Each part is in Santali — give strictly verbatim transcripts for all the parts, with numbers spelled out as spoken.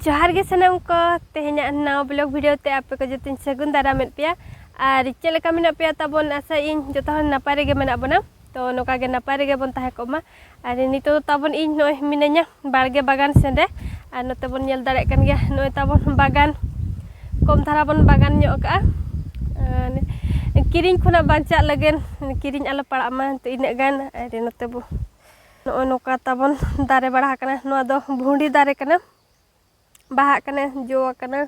ᱡᱚᱦᱟᱨ ᱜᱮ ᱥᱟᱱᱟᱢ ᱠᱚ, ᱛᱮᱦᱮᱧᱟᱜ ᱱᱟᱣᱟ vlog video ᱛᱮ ᱟᱯᱮ ᱠᱚ ᱡᱚᱛᱚᱧ ᱥᱟᱹᱜᱩᱱ ᱫᱟᱨᱟᱢᱮᱫ ᱯᱮᱭᱟ᱾ ᱟᱨ ᱪᱮᱫ ᱞᱮᱠᱟ ᱢᱮᱱᱟᱜ ᱯᱮᱭᱟ ᱛᱟᱵᱚᱱ? ᱟᱥᱟᱭᱟᱹᱧ ᱡᱚᱛᱚ ᱦᱚᱲ ᱱᱟᱯᱟᱭ ᱨᱮᱜᱮ ᱢᱮᱱᱟᱜ ᱵᱚᱱᱟ᱾ ᱛᱚ ᱱᱚᱝᱠᱟ ᱜᱮ ᱱᱟᱯᱟᱭ ᱨᱮᱜᱮ ᱵᱚᱱ ᱛᱟᱦᱮᱸ ᱠᱚᱜ ᱢᱟ᱾ ᱟᱨ ᱱᱤᱛᱚᱜ ᱫᱚ ᱛᱟᱵᱚᱱ ᱤᱧ ᱱᱚᱜᱼᱚᱭ ᱢᱤᱱᱟᱹᱧᱟ ᱵᱟᱲᱜᱮ ᱵᱟᱜᱟᱱ ᱥᱮᱱ ᱨᱮ᱾ ᱟᱨ ᱱᱚᱛᱮ ᱵᱚᱱ ᱧᱮᱞ ᱫᱟᱲᱮᱭᱟᱜ ᱠᱟᱱ ᱜᱮᱭᱟ, ᱱᱚᱜᱼᱚᱭ ᱛᱟᱵᱚᱱ ᱵᱟᱜᱟᱱ ᱠᱚᱢ ᱫᱷᱟᱨᱟ ᱵᱚᱱ ᱵᱟᱜᱟᱱ ᱧᱚᱜ ᱠᱟᱜᱼᱟ᱾ ᱟᱨ ᱠᱤᱨᱤᱧ ᱠᱷᱚᱱᱟᱜ ᱵᱟᱧᱪᱟᱜ ᱞᱟᱹᱜᱤᱫ, ᱠᱤᱨᱤᱧ ᱟᱞᱚ ᱯᱟᱲᱟᱜ ᱢᱟ ᱛᱚ ᱤᱱᱟᱹᱜ ᱜᱟᱱ᱾ ᱟᱨ ᱱᱚᱛᱮ ᱵᱚ ᱱᱚᱜᱼᱚᱭ ᱱᱚᱝᱠᱟ ᱛᱟᱵᱚᱱ ᱫᱟᱨᱮ ᱵᱟᱲᱟ ᱟᱠᱟᱱᱟ᱾ ᱱᱚᱣᱟ ᱫᱚ ᱵᱷᱩᱸᱰᱤ ᱫᱟᱨᱮ ᱠᱟᱱᱟ, ᱵᱟᱦᱟᱜ ᱠᱟᱱᱟ, ᱡᱚ ᱟᱠᱟᱱᱟ,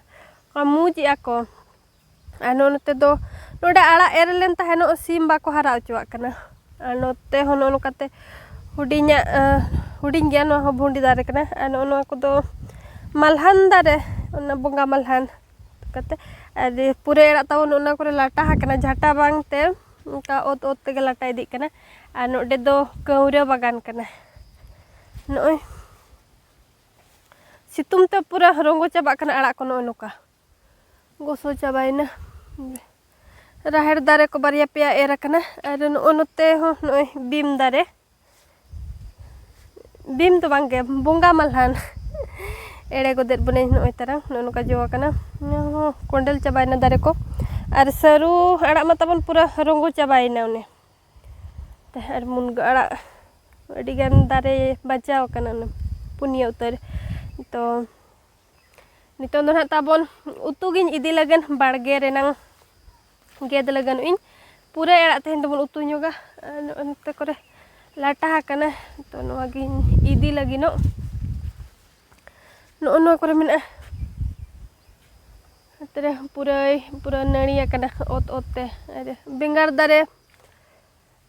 ᱢᱩᱡᱽ ᱮᱜᱼᱟ ᱠᱚ᱾ ᱟᱨ ᱱᱚᱜᱼᱚ ᱱᱚᱛᱮ ᱫᱚ ᱱᱚᱰᱮ ᱟᱲᱟᱜ ᱮᱨ ᱞᱮᱱ ᱛᱟᱦᱮᱱᱚᱜ, ᱥᱤᱢ ᱵᱟᱠᱚ ᱦᱟᱨᱟ ᱦᱚᱪᱚᱣᱟᱜ ᱠᱟᱱᱟ᱾ ᱟᱨ ᱱᱚᱛᱮ ᱦᱚᱸ ᱱᱚᱜᱼᱚ ᱱᱚᱝᱠᱟᱛᱮ ᱦᱩᱰᱤᱧᱟᱜ, ᱟᱸ, ᱦᱩᱰᱤᱧ ᱜᱮᱭᱟ᱾ ᱱᱚᱣᱟ ᱦᱚᱸ ᱵᱷᱩᱸᱰᱤ ᱫᱟᱨᱮ ᱠᱟᱱᱟ᱾ ᱟᱨ ᱱᱚᱜᱼᱚ ᱱᱚᱣᱟ ᱠᱚᱫᱚ ᱢᱟᱞᱦᱟᱱ ᱫᱟᱨᱮ, ᱚᱱᱟ ᱵᱚᱸᱜᱟ ᱢᱟᱞᱦᱟᱱ ᱠᱟᱛᱮ᱾ ᱟᱨ ᱯᱩᱨᱟᱹᱭ ᱟᱲᱟᱜ ᱛᱟᱵᱚᱱ ᱚᱱᱟ ᱠᱚᱨᱮ ᱞᱟᱴᱟ ᱟᱠᱟᱱᱟ, ᱡᱷᱟᱴᱟ ᱵᱟᱝ ᱛᱮ ᱚᱱᱠᱟ ᱚᱛ ᱚᱛ ᱛᱮᱜᱮ ᱞᱟᱴᱟ ᱤᱫᱤᱜ ᱠᱟᱱᱟ᱾ ᱟᱨ ᱱᱚᱰᱮ ᱫᱚ ᱠᱟᱹᱣᱨᱟᱹ ᱵᱟᱜᱟᱱ ᱠᱟᱱᱟ᱾ ᱱᱚᱜᱼᱚᱭ ᱥᱤᱛᱩᱝ ᱛᱮ ᱯᱩᱨᱟᱹ ᱨᱚᱸᱜᱚ ᱪᱟᱵᱟᱜ ᱠᱟᱱᱟ ᱟᱲᱟᱜ ᱠᱚ, ᱱᱚᱜᱼᱚ ᱱᱚᱝᱠᱟ ᱜᱚᱥᱚ ᱪᱟᱵᱟᱭᱮᱱᱟ᱾ ᱨᱟᱦᱮᱲ ᱫᱟᱨᱮ ᱠᱚ ᱵᱟᱨᱭᱟ ᱯᱮᱭᱟ ᱮᱨ ᱟᱠᱟᱱᱟ᱾ ᱟᱨ ᱱᱚᱜᱼᱚ ᱱᱚᱛᱮ ᱦᱚᱸ ᱱᱚᱜᱼᱚᱭ ᱵᱤᱢ ᱫᱟᱨᱮ, ᱵᱤᱢ ᱫᱚ ᱵᱟᱝᱜᱮ, ᱵᱚᱸᱜᱟ ᱢᱟᱞᱦᱟᱱ᱾ ᱮᱲᱮ ᱜᱚᱫᱮᱫ ᱵᱚᱱᱟᱹᱧ᱾ ᱱᱚᱜᱼᱚᱭ ᱛᱟᱨᱟᱝ ᱱᱚᱜᱼᱚ ᱱᱚᱝᱠᱟ ᱡᱚ ᱟᱠᱟᱱᱟ᱾ ᱱᱚᱣᱟ ᱦᱚᱸ ᱠᱚᱸᱰᱮᱞ ᱪᱟᱵᱟᱭᱮᱱᱟ ᱫᱟᱨᱮ ᱠᱚ᱾ ᱟᱨ ᱥᱟᱹᱨᱩ ᱟᱲᱟᱜ ᱢᱟ ᱛᱟᱵᱚᱱ ᱯᱩᱨᱟᱹ ᱨᱚᱸᱜᱚ ᱪᱟᱵᱟᱭᱮᱱᱟ ᱚᱱᱮ᱾ ᱟᱨ ᱢᱩᱱᱜᱟᱹ ᱟᱲᱟᱜ ᱟᱹᱰᱤᱜᱟᱱ ᱫᱟᱨᱮ ᱵᱟᱧᱪᱟᱣ ᱟᱠᱟᱱᱟ, ᱚᱱᱟ ᱯᱩᱱᱭᱟᱹ ᱩᱛᱟᱹᱨ᱾ ᱛᱚ ᱱᱤᱛᱚᱝ ᱫᱚ ᱱᱟᱦᱟᱜ ᱛᱟᱵᱚᱱ ᱩᱛᱩ ᱜᱤᱧ ᱤᱫᱤ ᱞᱟᱹᱜᱤᱫ, ᱵᱟᱲᱜᱮ ᱨᱮᱱᱟᱝ ᱜᱮᱫ ᱞᱟᱹᱜᱤᱫ ᱤᱧ᱾ ᱯᱩᱨᱟᱹᱭ ᱟᱲᱟᱜ ᱛᱮᱦᱮᱧ ᱫᱚᱵᱚᱱ ᱩᱛᱩ ᱧᱚᱜᱟ᱾ ᱟᱨ ᱱᱚᱜᱼᱚ ᱱᱚᱛᱮ ᱠᱚᱨᱮ ᱞᱟᱴᱟ ᱟᱠᱟᱱᱟ, ᱛᱚ ᱱᱚᱣᱟ ᱜᱤᱧ ᱤᱫᱤ ᱞᱟᱹᱜᱤᱫᱚᱜ᱾ ᱱᱚᱜᱼᱚ ᱱᱚᱣᱟ ᱠᱚᱨᱮ ᱢᱮᱱᱟᱜᱼᱟ᱾ ᱱᱚᱛᱮ ᱨᱮ ᱯᱩᱨᱟᱹᱭ, ᱯᱩᱨᱟᱹ ᱱᱟᱹᱲᱤ ᱟᱠᱟᱱᱟ ᱚᱛ ᱚᱛ ᱛᱮ᱾ ᱟᱨ ᱵᱮᱸᱜᱟᱲ ᱫᱟᱨᱮ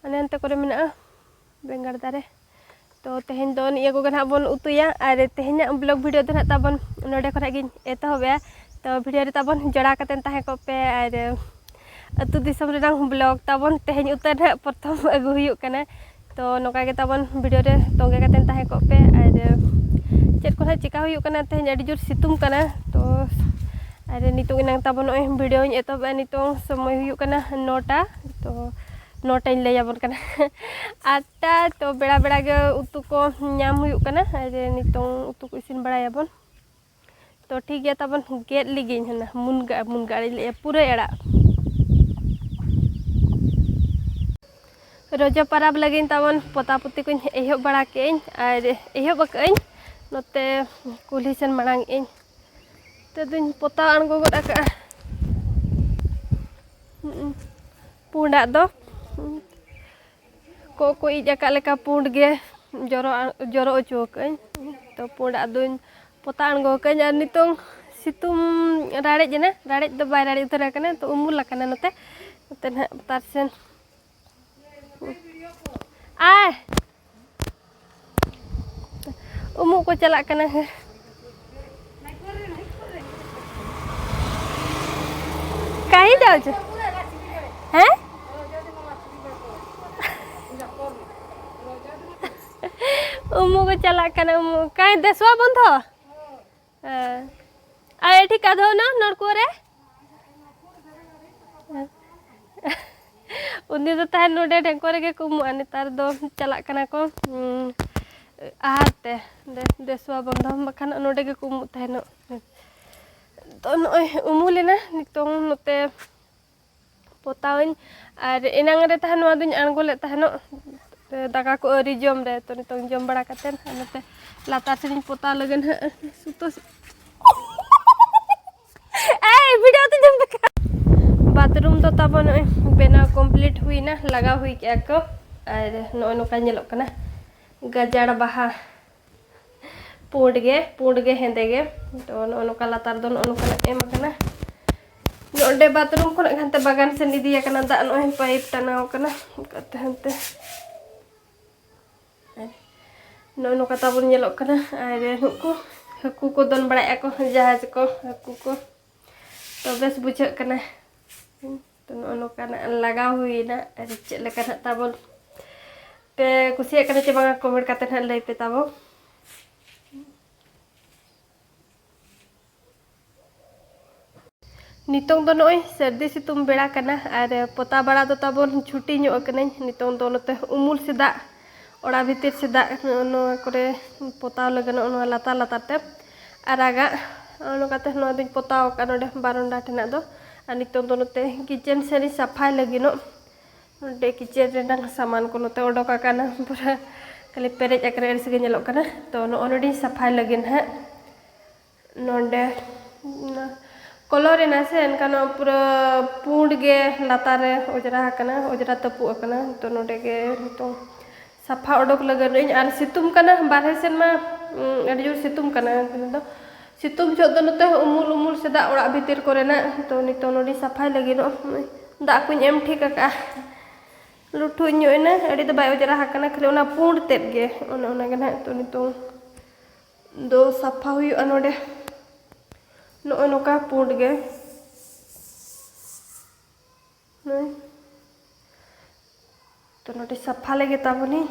ᱦᱟᱱᱮ ᱦᱟᱱᱛᱮ ᱠᱚᱨᱮ ᱢᱮᱱᱟᱜᱼᱟ, ᱵᱮᱸᱜᱟᱲ ᱫᱟᱨᱮ᱾ ᱛᱚ ᱛᱮᱦᱮᱧ ᱫᱚ ᱱᱤᱭᱟᱹ ᱠᱚᱜᱮ ᱱᱟᱦᱟᱜ ᱵᱚᱱ ᱩᱛᱩᱭᱟ᱾ ᱟᱨ ᱛᱮᱦᱮᱧᱟᱜ vlog video ᱫᱚ ᱱᱟᱦᱟᱜ ᱛᱟᱵᱚᱱ ᱱᱚᱰᱮ ᱠᱷᱚᱱᱟᱜ ᱜᱤᱧ ᱮᱛᱚᱦᱚᱵᱮᱜᱼᱟ᱾ ᱛᱚ video ᱨᱮ ᱛᱟᱵᱚᱱ ᱡᱚᱲᱟᱣ ᱠᱟᱛᱮᱫ ᱛᱟᱦᱮᱸ ᱠᱚᱜ ᱯᱮ᱾ ᱟᱨ ᱟᱹᱛᱩ ᱫᱤᱥᱚᱢ ᱨᱮᱱᱟᱜ vlog ᱛᱟᱵᱚᱱ ᱛᱮᱦᱮᱧ ᱩᱛᱟᱹᱨ ᱱᱟᱦᱟᱜ ᱯᱨᱚᱛᱷᱚᱢ ᱟᱹᱜᱩ ᱦᱩᱭᱩᱜ ᱠᱟᱱᱟ᱾ ᱛᱚ ᱱᱚᱝᱠᱟ ᱜᱮ ᱛᱟᱵᱚᱱ video ᱨᱮ ᱛᱚᱸᱜᱮ ᱠᱟᱛᱮᱫ ᱛᱟᱦᱮᱸ ᱠᱚᱜ ᱯᱮ᱾ ᱟᱨ ᱪᱮᱫ ᱠᱚ ᱱᱟᱦᱟᱜ ᱪᱮᱠᱟ ᱦᱩᱭᱩᱜ ᱠᱟᱱᱟ, ᱛᱮᱦᱮᱧ ᱟᱹᱰᱤ ᱡᱳᱨ ᱥᱤᱛᱩᱝ ᱠᱟᱱᱟ᱾ ᱛᱚ ᱟᱨ ᱱᱤᱛᱚᱜ ᱮᱱᱟᱝ ᱛᱟᱵᱚᱱ ᱱᱚᱜᱼᱚᱭ video ᱧ ᱮᱛᱚᱦᱚᱵᱮᱜᱼᱟ, ᱱᱤᱛᱚᱝ ᱥᱚᱢᱚᱭ ᱦᱩᱭᱩᱜ ᱠᱟᱱᱟ ᱱᱚᱴᱟ᱾ ᱛᱚ ᱱᱚᱴᱟᱧ ᱞᱟᱹᱭᱟᱵᱚᱱ ᱠᱟᱱᱟ, ᱟᱴᱴᱟ᱾ ᱛᱚ ᱵᱮᱲᱟ ᱵᱮᱲᱟ ᱜᱮ ᱩᱛᱩ ᱠᱚ ᱧᱟᱢ ᱦᱩᱭᱩᱜ ᱠᱟᱱᱟ᱾ ᱟᱨ ᱱᱤᱛᱚᱝ ᱩᱛᱩ ᱠᱚ ᱤᱥᱤᱱ ᱵᱟᱲᱟᱭᱟᱵᱚᱱ᱾ ᱛᱚ ᱴᱷᱤᱠ ᱜᱮᱭᱟ, ᱛᱟᱵᱚᱱ ᱜᱮᱫ ᱞᱮᱜᱤᱧ ᱦᱩᱱᱟᱹᱝ ᱢᱩᱱᱜᱟᱹ, ᱢᱩᱱᱜᱟᱹ ᱟᱲᱟᱜ ᱤᱧ ᱞᱟᱹᱭᱮᱫᱼᱟ, ᱯᱩᱨᱟᱹᱭ ᱟᱲᱟᱜ᱾ ᱨᱚᱡᱚ ᱯᱟᱨᱟᱵᱽ ᱞᱟᱹᱜᱤᱫ ᱛᱟᱵᱚᱱ ᱯᱚᱛᱟ ᱯᱚᱛᱤ ᱠᱚᱧ ᱮᱦᱚᱵ ᱵᱟᱲᱟ ᱠᱮᱫᱟᱹᱧ ᱟᱨ ᱮᱦᱚᱵ ᱟᱠᱟᱫᱟᱹᱧ ᱱᱚᱛᱮ ᱠᱩᱞᱦᱤ ᱥᱮᱱ ᱢᱟᱲᱟᱝ ᱮᱫᱟᱹᱧ᱾ ᱛᱮᱫᱚᱧ ᱯᱚᱛᱟᱣ ᱟᱬᱜᱚ ᱜᱚᱫ ᱟᱠᱟᱫᱼᱟ᱾ ᱯᱩᱸᱰᱟᱜ ᱫᱚ ᱠᱚᱜ ᱠᱚ ᱤᱡ ᱟᱠᱟᱫ ᱞᱮᱠᱟ ᱯᱩᱸᱰ ᱜᱮ ᱡᱚᱨᱚ, ᱡᱚᱨᱚ ᱦᱚᱪᱚ ᱟᱠᱟᱫᱟᱹᱧ᱾ ᱛᱚ ᱯᱩᱸᱰᱟᱜ ᱫᱚᱧ ᱯᱚᱛᱟᱣ ᱟᱬᱜᱚ ᱟᱠᱟᱫᱟᱹᱧ᱾ ᱟᱨ ᱱᱤᱛᱚᱝ ᱥᱤᱛᱩᱝ ᱨᱟᱲᱮᱡ ᱮᱱᱟ, ᱨᱟᱲᱮᱡ ᱫᱚ ᱵᱟᱭ ᱨᱟᱲᱮᱡ ᱩᱛᱟᱹᱨ ᱟᱠᱟᱱᱟ, ᱛᱚ ᱩᱢᱩᱞ ᱟᱠᱟᱱᱟ ᱱᱚᱛᱮ, ᱱᱚᱛᱮ ᱱᱟᱦᱟᱜ ᱞᱟᱛᱟᱨ ᱥᱮᱱ᱾ ᱟᱭ ᱩᱢᱩᱜ ᱠᱚ ᱪᱟᱞᱟᱜ ᱠᱟᱱᱟ᱾ ᱦᱮᱸ, ᱠᱟᱹᱦᱤ ᱫᱚ ᱪᱮᱫ? ᱦᱮᱸ? ᱩᱢᱩᱜ ᱠᱚ ᱪᱟᱞᱟᱜ ᱠᱟᱱᱟ, ᱩᱢᱩᱜ᱾ ᱠᱟᱹᱦᱤ ᱫᱮᱥᱣᱟ ᱵᱚᱱᱫᱷᱚ? ᱦᱮᱸ᱾ ᱟᱨ ᱮᱴᱷᱤ ᱠᱟᱫᱷᱚ ᱱᱟ ᱱᱚᱲᱠᱩ ᱨᱮ? ᱩᱱᱤ ᱫᱚ ᱛᱟᱦᱮᱱ ᱱᱚᱰᱮ ᱰᱷᱮᱝᱠᱚ ᱨᱮᱜᱮ ᱠᱚ ᱩᱢᱩᱜᱼᱟ᱾ ᱱᱮᱛᱟᱨ ᱫᱚ ᱪᱟᱞᱟᱜ ᱠᱟᱱᱟ ᱠᱚ, ᱩᱸ, ᱟᱦᱟᱨ ᱛᱮ, ᱫᱮ-, ᱫᱮᱥᱣᱟ ᱵᱚᱱᱫᱷᱚ, ᱵᱟᱠᱷᱟᱱ ᱱᱚᱰᱮ ᱜᱮᱠᱚ ᱩᱢᱩᱜ ᱛᱟᱦᱮᱱᱚᱜ᱾ ᱛᱚ ᱱᱚᱜᱼᱚᱭ ᱩᱢᱩᱞᱮᱱᱟ ᱱᱤᱛᱚᱝ ᱱᱚᱛᱮ ᱯᱚᱛᱟᱣᱟᱹᱧ᱾ ᱟᱨ ᱮᱱᱟᱝ ᱨᱮ ᱛᱟᱦᱮᱸ ᱱᱚᱣᱟ ᱫᱚᱧ ᱟᱬᱜᱚ ᱞᱮᱫ ᱛᱟᱦᱮᱱᱚᱜ, ᱫᱟᱠᱟ ᱠᱚ ᱟᱹᱣᱨᱤ ᱡᱚᱢ ᱨᱮ᱾ ᱛᱚ ᱱᱤᱛᱚᱝ ᱡᱚᱢ ᱵᱟᱲᱟ ᱠᱟᱛᱮᱫ ᱟᱨ ᱱᱚᱛᱮ ᱞᱟᱛᱟᱨ ᱥᱮᱫ ᱤᱧ ᱯᱚᱛᱟᱣ ᱞᱟᱹᱜᱤᱫ ᱦᱟᱸᱜ ᱥᱩᱛᱟᱹ᱾ ᱮᱭ, video ᱛᱮ ᱡᱚᱢ ᱫᱟᱠᱟ᱾ Bathroom ᱫᱚ ᱛᱟᱵᱚ ᱱᱚᱜᱼᱚᱭ ᱵᱮᱱᱟᱣ complete ᱦᱩᱭᱱᱟ, ᱞᱟᱜᱟᱣ ᱦᱩᱭ ᱠᱮᱜᱼᱟ ᱠᱚ᱾ ᱟᱨ ᱱᱚᱜᱼᱚᱭ ᱱᱚᱝᱠᱟ ᱧᱮᱞᱚᱜ ᱠᱟᱱᱟ, ᱜᱟᱡᱟᱲ ᱵᱟᱦᱟ᱾ ᱯᱩᱸᱰ ᱜᱮ, ᱯᱩᱸᱰ ᱜᱮ, ᱦᱮᱸᱫᱮ ᱜᱮ᱾ ᱛᱚ ᱱᱚᱜᱼᱚ ᱱᱚᱝᱠᱟ ᱞᱟᱛᱟᱨ ᱫᱚ ᱱᱚᱜᱼᱚ ᱱᱚᱝᱠᱟᱱᱟᱜ ᱮᱢ ᱟᱠᱟᱱᱟ᱾ ᱱᱚᱰᱮ bathroom ᱠᱷᱚᱱᱟᱜ ᱦᱟᱱᱛᱮ ᱵᱟᱜᱟᱱ ᱥᱮᱱ ᱤᱫᱤ ᱟᱠᱟᱱᱟ ᱫᱟᱜ, ᱱᱚᱜᱼᱚᱭ pipe ᱴᱟᱱᱟᱣ ᱟᱠᱟᱱᱟ ᱚᱱᱠᱟᱛᱮ ᱦᱟᱱᱛᱮ᱾ ᱱᱚᱜᱼᱚ ᱱᱚᱝᱠᱟ ᱛᱟᱵᱚᱱ ᱧᱮᱞᱚᱜ ᱠᱟᱱᱟ᱾ ᱟᱨ ᱱᱩᱠᱩ ᱦᱟᱹᱠᱩ ᱠᱚ ᱫᱚᱱ ᱵᱟᱲᱟᱭᱮᱫᱼᱟ ᱠᱚ, ᱡᱟᱦᱟᱡᱽ ᱠᱚ, ᱦᱟᱹᱠᱩ ᱠᱚ᱾ ᱛᱚ ᱵᱮᱥ ᱵᱩᱡᱷᱟᱹᱜ ᱠᱟᱱᱟ᱾ ᱛᱚ ᱱᱚᱜᱼᱚ ᱱᱚᱝᱠᱟᱱᱟᱜ ᱞᱟᱜᱟᱣ ᱦᱩᱭᱮᱱᱟ᱾ ᱟᱨ ᱪᱮᱫ ᱞᱮᱠᱟ ᱱᱟᱦᱟᱜ ᱛᱟᱵᱚᱱ ᱯᱮ ᱠᱩᱥᱤᱭᱟᱜ ᱠᱟᱱᱟ ᱪᱮ ᱵᱟᱝᱟ, comment ᱠᱟᱛᱮ ᱱᱟᱦᱟᱜ ᱞᱟᱹᱭ ᱯᱮ ᱛᱟᱵᱚ᱾ ᱱᱤᱛᱚᱝ ᱫᱚ ᱱᱚᱜᱼᱚᱭ ᱥᱟᱹᱨᱫᱤ ᱥᱤᱛᱩᱝ ᱵᱮᱲᱟ ᱠᱟᱱᱟ ᱟᱨ ᱯᱚᱛᱟᱣ ᱵᱟᱲᱟ ᱫᱚ ᱛᱟᱵᱚᱱ ᱪᱷᱩᱴᱤ ᱧᱚᱜ ᱟᱠᱟᱱᱟᱹᱧ᱾ ᱱᱤᱛᱚᱝ ᱫᱚ ᱱᱚᱛᱮ ᱩᱢᱩᱞ ᱥᱮᱫᱟᱜ, ᱚᱲᱟᱜ ᱵᱷᱤᱛᱤᱨ ᱥᱮᱫᱟᱜ ᱱᱚᱜᱼᱚ ᱱᱚᱣᱟ ᱠᱚᱨᱮ ᱯᱚᱛᱟᱣ ᱞᱟᱹᱜᱤᱫ ᱱᱚᱜᱼᱚ ᱱᱚᱣᱟ ᱞᱟᱛᱟᱨ ᱞᱟᱛᱟᱨ ᱛᱮ ᱟᱨᱟᱜᱟᱜ ᱱᱚᱝᱠᱟᱛᱮ ᱱᱚᱣᱟ ᱫᱚᱧ ᱯᱚᱛᱟᱣ ᱟᱠᱟᱫ ᱱᱚᱰᱮ ᱵᱟᱨᱚᱱᱰᱟ ᱴᱷᱮᱱᱟᱜ ᱫᱚ᱾ ᱟᱨ ᱱᱤᱛᱚᱝ ᱫᱚ ᱱᱚᱛᱮ ᱠᱤᱪᱮᱱ ᱥᱮᱫ ᱤᱧ ᱥᱟᱯᱷᱟᱭ ᱞᱟᱹᱜᱤᱫᱚᱜ᱾ ᱱᱚᱰᱮ ᱠᱤᱪᱮᱱ ᱨᱮᱱᱟᱜ ᱥᱟᱢᱟᱱ ᱠᱚ ᱱᱚᱛᱮ ᱚᱰᱚᱠ ᱟᱠᱟᱱᱟ, ᱯᱩᱨᱟᱹ ᱠᱷᱟᱹᱞᱤ ᱯᱮᱨᱮᱡ ᱟᱠᱟᱱᱟ, ᱟᱹᱲᱤᱥ ᱜᱮ ᱧᱮᱞᱚᱜ ᱠᱟᱱᱟ᱾ ᱛᱚ ᱱᱚᱜᱼᱚ ᱱᱚᱰᱮᱧ ᱥᱟᱯᱷᱟᱭ ᱞᱟᱹᱜᱤᱫ ᱱᱟᱦᱟᱜ᱾ ᱱᱚᱰᱮ ᱠᱚᱞᱚᱨ ᱮᱱᱟ ᱥᱮ, ᱮᱱᱠᱷᱟᱱ ᱱᱚᱣᱟ ᱯᱩᱨᱟᱹ ᱯᱩᱸᱰ ᱜᱮ ᱞᱟᱛᱟᱨ ᱨᱮ ᱚᱡᱽᱨᱟ ᱟᱠᱟᱱᱟ, ᱚᱡᱽᱨᱟ ᱛᱟᱹᱯᱩᱜ ᱟᱠᱟᱱᱟ᱾ ᱛᱚ ᱱᱚᱰᱮ ᱜᱮ ᱱᱤᱛᱚᱝ ᱥᱟᱯᱷᱟ ᱚᱰᱚᱠ ᱞᱟᱹᱜᱤᱫ ᱤᱧ᱾ ᱟᱨ ᱥᱤᱛᱩᱝ ᱠᱟᱱᱟ, ᱵᱟᱨᱦᱮ ᱥᱮᱱ ᱢᱟ, ᱩᱸ, ᱟᱹᱰᱤ ᱡᱳᱨ ᱥᱤᱛᱩᱝ ᱠᱟᱱᱟ᱾ ᱱᱤᱛᱚᱜ ᱫᱚ ᱥᱤᱛᱩᱝ ᱡᱚᱦᱚᱜ ᱫᱚ ᱱᱚᱛᱮ ᱦᱚᱸ ᱩᱢᱩᱞ ᱩᱢᱩᱞ ᱥᱮᱫᱟᱜ ᱚᱲᱟᱜ ᱵᱷᱤᱛᱤᱨ ᱠᱚᱨᱮᱱᱟᱜ᱾ ᱛᱚ ᱱᱤᱛᱚᱝ ᱱᱚᱰᱮᱧ ᱥᱟᱯᱷᱟᱭ ᱞᱟᱹᱜᱤᱫᱚᱜ᱾ ᱫᱟᱜ ᱠᱚᱧ ᱮᱢ ᱴᱷᱤᱠ ᱟᱠᱟᱫᱼᱟ, ᱞᱩᱴᱷᱩᱡ ᱧᱚᱜ ᱮᱱᱟ, ᱟᱹᱰᱤ ᱫᱚ ᱵᱟᱭ ᱚᱡᱽᱨᱟ ᱟᱠᱟᱱᱟ, ᱠᱷᱟᱹᱞᱤ ᱚᱱᱟ ᱯᱩᱸᱰ ᱛᱮᱫ ᱜᱮ, ᱚᱱᱮ ᱚᱱᱟ ᱜᱮ ᱱᱟᱦᱟᱜ᱾ ᱛᱚ ᱱᱤᱛᱚᱝ ᱫᱚ ᱥᱟᱯᱷᱟ ᱦᱩᱭᱩᱜᱼᱟ ᱱᱚᱰᱮ, ᱱᱚᱜᱼᱚᱭ ᱱᱚᱝᱠᱟ ᱯᱩᱸᱰ ᱜᱮ᱾ ᱱᱚᱜᱼᱚᱭ᱾ ᱛᱚ ᱱᱚᱰᱮ ᱥᱟᱯᱷᱟ ᱞᱮᱜᱮ ᱛᱟᱵᱚᱱᱤᱧ᱾